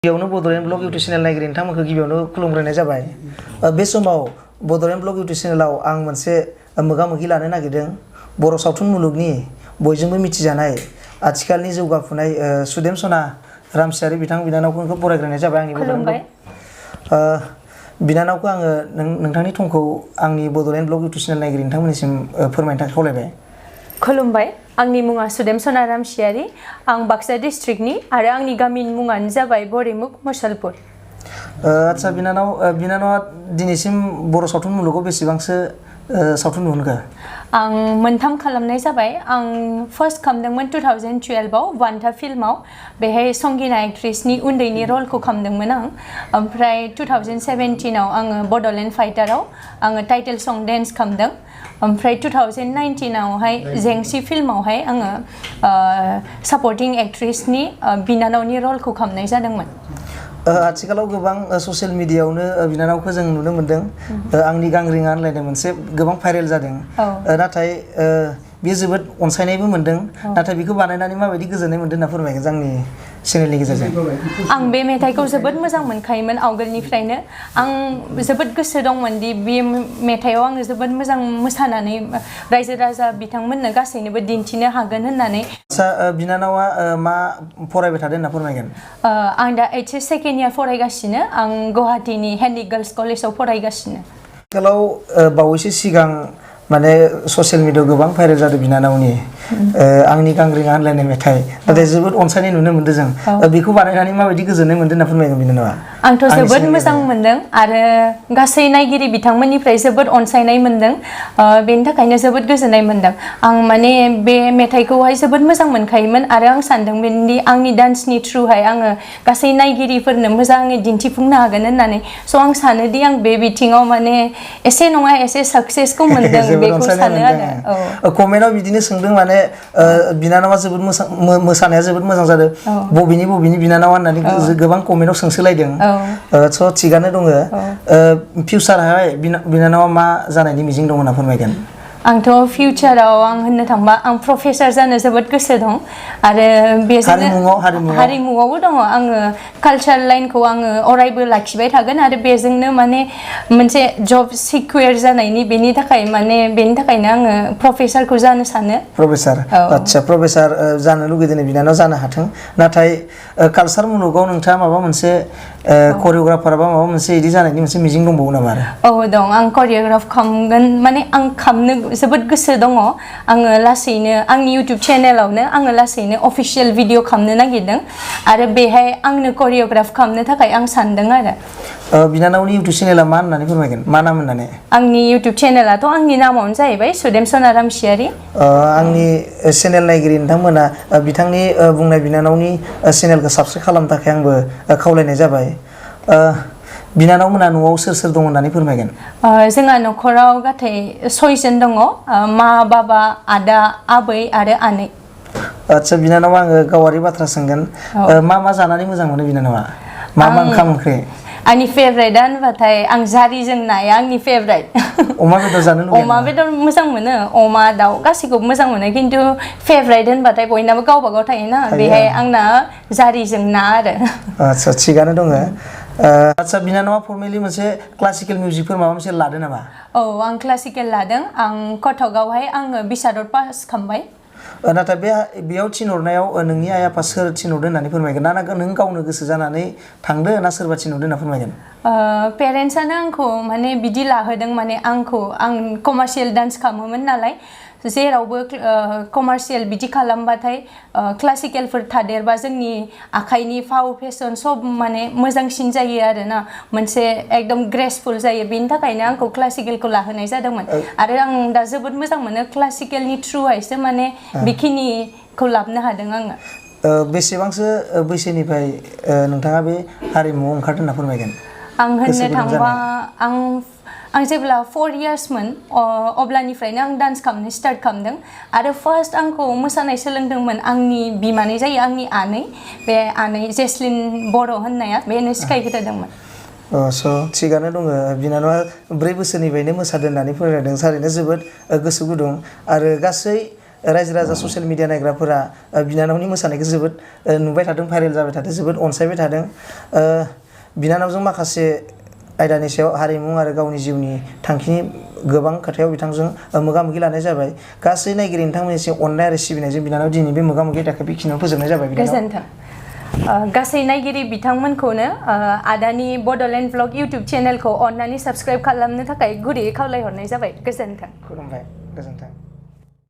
गिबियावनो Bodoland blog YouTube channel नायगिरि नोंथांमोनखौ गिबियावनो खुलुमग्रोनाय जाबाय। बे समाव बड'लेण्ड ब्लग इउटुब चेनेलाव आं मोनसे मोगा-मोगि लानो नागिरदों बर' सावथुन मुलुगनि बयजोंबो मिथिजानाय आथिखालनि जौगाफुनाय सुदेमसना रामसियारि बिथां बिनानावखौ बरायग्रोनाय जाबाय आंनि बड'लेण्ड ब्लग बिनानावखौ आङो नोंथांनि थंखौ आंनि बड'लेण्ड ब्लग इउटुब चेनेल नायगिरि नोंथांमोननिसिम फोरमायनो थाखाय खावलायबाय। खुलुमबाय, आंनि मुङा सुदेमसना रामसियारि। आं बाक्सा डिस्ट्रिक्टनि आरो आंनि गामिनि मुङानो जाबाय बरिमुख मुसलपुर। आच्छा बिनानावा दिनैसिम बर' सावथुन मुलुगाव बेसेबांसो सावथुन दिहुनखो? आं मोनथाम खालामनाय जाबाय। आं फार्स्ट खालामदोंमोन 2012आव वान्टा फिल्माव, बेहाय संगिना एक्ट्रेसनि उन्दैनि रलखौ खालामदोंमोन आं। ओमफ्राय 2017आव आङो बड'लेण्ड फाइटाराव आङो टाइटेल सं डेन्स खालामदों। ओमफ्राय 2019आवहाय जेंसि फिल्मावहाय आङो सापर्टिं एक्ट्रेसनि बिनानावनि रलखौ खालामनाय जादोंमोन। आथिखालाव गोबां ससियेल मिडियायावनो बिनानावखौ जों नुनो मोन्दों। आंनि गांग्रिङा होनलायनाय मोनसे गोबां भाइरेल जादों। नाथाय बेयो जोबोद अनसायनायबो मोन्दों। नाथाय बेखौ बानायनानै माबायदि गोजोननाय मोन्दों होनना फोरमायगोन जोंनि चेनेलनि गेजेरजों? आं बे मेथाइखौ जोबोद मोजां मोनखायोमोन आवगोलनिफ्रायनो। आं जोबोद गोसो दंमोन दि बे मेथाइआव आङो जोबोद मोजां मोसानानै रायजो राजा बिथांमोननो गासैनोबो दिन्थिनो हागोन होननानै। आच्छा, बिनानावा मा फरायबाय थादों होनना फोरमायगोन? आं दा HS सेकेन्ड इयार फरायगासिनो। आं गुवाहाटीनि हेन्डिक गार्ल्स कलेजाव फरायगासिनो। आथिखालाव बावैसो सिगां माने ससियेल मिडियायाव गोबां भाइरेल जादों बिनानावनि आंनि गांग्रिङा होनलायनाय मेथाइ। नाथाय जोबोद अनसायनाय नुनो मोन्दों जों। बेखौ बानायनानै माबायदि गोजोननाय मोन्दों होनना फोरमायगोन बिनानावा? आंथ' जोबोद मोजां मोन्दों आरो गासै नायगिरि बिथांमोननिफ्राय जोबोद अनसायनाय मोन्दों। बेनि थाखायनो जोबोद गोजोननाय मोन्दों। आं माने बे मेथाइखौहाय जोबोद मोजां मोनखायोमोन आरो आं सानदोंमोन दि आंनि डान्सनि थ्रुहाय आङो गासै नायगिरिफोरनो मोजाङै दिन्थिफुंनो हागोन होननानै। स' आं सानोदि आं बे बिथिङाव माने एसे नङा एसे साक्सेसखौ मोन्दों बेखौ सानो आरो। कमेन्टआव बिदिनो सोंदों माने बिनानावा जोबोद मोसानाया जोबोद मोजां जादों, बबेनि बिनानावा होननानै गोबां कमेन्टआव सोंसोलायदों। स' थिगानो दङ। फिउचारावहाय बिनानावा मा जानायनि मिजिं दं होनना फोरमायगोन? आंथ' फिउचाराव आं होननो थांबा आं प्रफेसार जानो जोबोद गोसो दं आरो बेजोंनो हारिमुआवबो दङ। आङो कालचार लाइनखौ आङो अरायबो लाखिबाय थागोन आरो बेजोंनो माने मोनसे जब सिकिउर जानायनि बेनि थाखायनो आङो प्रफेसारखौ जानो सानो। प्रफेसार, आच्छा, प्रफेसार जानो लुगैदों बिनानाव, जानो हाथों। नाथाय कालचार मुलुगाव नोंथाङा माबा मोनसे करिय'ग्राफार बा माबा मोनसे इदि जानायनि मोनसे मिजिं दंबावो नामा आरो? औ दं, आं करिय'ग्राफ खालामगोन माने आं खालामनो जोबोद गोसो दङ। आङो लासैनो आंनि इउटुब चेनेलावनो आङो लासैनो अफिसियेल भिडिअ खालामनो नागिरदों आरो बेहाय आंनो करिय'ग्राफ खालामनो थाखाय आं सानदों आरो। बिनानावनि इउटुब चेनेला मा होननानै फोरमायगोन? मा नाम होननानै? आंनि इउटुब चेनेलाथ' आंनि नामावनो जाहैबाय सुदेमसना रामसियारि। आंनि चेनेल नायगिरि नोंथांमोना बिथांनि बुंनाय बिनानावनि चेनेलखौ साबस्क्राइब खालामनो थाखाय आंबो खावलायनाय जाबाय। बिनानावमोना न'आव सोर सोर दं होननानै फोरमायगोन? जोंहा न'खराव गासै 6 जन दङ, मा, बाबा, आदा, आबै आरो आनै। आच्छा, बिनानावा आङो गावारि बाथ्रा सोंगोन। मा जानानै मोजां मोनो बिनानावा? मा ओंखाम ओंख्रि? आंनि फेभरेटआ होनबाथाय आं जारिजों नाया आंनि फेभरेट। अमा बेदर जानो लुगैयो? अमा बेदर मोजां मोनो, अमा दाउ गासैखौबो मोजां मोनो, खिन्थु फेभरेट होनबाथाय बयनाबो गावबा गाव थायोना, बेहाय आंना जारिजों ना आरो। आच्छा, थिगानो दङ। आच्छा, बिनानावा फर्मेलि मोनसे क्लासिकेल मिउजिकफोर माबा मोनसे लादों नामा? औ, आं क्लासिकेल लादों। आं कटकआवहाय आङो बिसारद पास खालामबाय। नाथाय बेयाव थिनहरनायाव नोंनि आइ आफा सोर थिनहरदों होननानै फोरमायगोन? ना नों गावनो गोसो जानानै थांदो ना सोरबा थिनहरदों होनना फोरमायगोन? पेरेन्टसानो आंखौ माने बिदि लाहोदों, माने आं कमार्शियेल डान्स खालामोमोन नालाय, जेरावबो कमार्शियेल बिदि खालामबाथाय क्लासिकेलफोर थादेरबा जोंनि आखाइनि फाव फेसन सब माने मोजांसिन जायो आरोना, मोनसे एकदम ग्रेसफुल जायो। बेनि थाखायनो आंखौ क्लासिकेलखौ लाहोनाय जादोंमोन आरो आं दा जोबोद मोजां मोनो क्लासिकेलनि थ्रुहायसो माने बेखिनिखौ लाबोनो हादों आङो। बेसेबांसो बैसोनिफ्राय नोंथाङा बे हारिमुआव ओंखारदों होनना फोरमायगोन? आं होननो थांबा आं जेब्ला 4 इयार्समोन अब्लानिफ्रायनो आं डान्स खालामनो स्टार्ट खालामदों आरो फार्स्ट आंखौ मोसानाय सोलोंदोंमोन आंनि बिमानै जायो, आंनि आनै, बे आनै जेस्लिन बर' होननाया, बेनो सिखायग्रोदोंमोन। स' थिगानो दङ। बिनानावा 4 बोसोरनिफ्रायनो मोसादों होननानै फोरमायदों। थारैनो जोबोद गोसो गुदुं आरो गासै रायजो राजा ससियेल मिडिया नायग्राफोरा बिनानावनि मोसानायखौ जोबोद नुबाय थादों भाइरेल जाबाय थादों जोबोद अनसायबाय थादों बिनानावजों माखासे आयदानि सायाव हारिमु आरो गावनि जिउनि थांखिनि गोबां खोथायाव बिथांजों मोगा मोगि लानाय जाबाय गासै नायगिरि नोंथांमोननिसिम अननाय आरो सिबिनायजों बिनानाव दिनै बे मोगा मोगि थाखाय बेखिनियाव फोजोबनाय जाबाय गोजोन्थों गासै नायगिरि बिथांमोनखौनो आदानि बड'लेण्ड ब्लग इउटुब चेनेलखौ अननानै साबस्क्राइब खालामनो थाखाय गुरैयै खावलायहरनाय जाबाय गोजोन्थों खुलुमबाय गोजोन्थों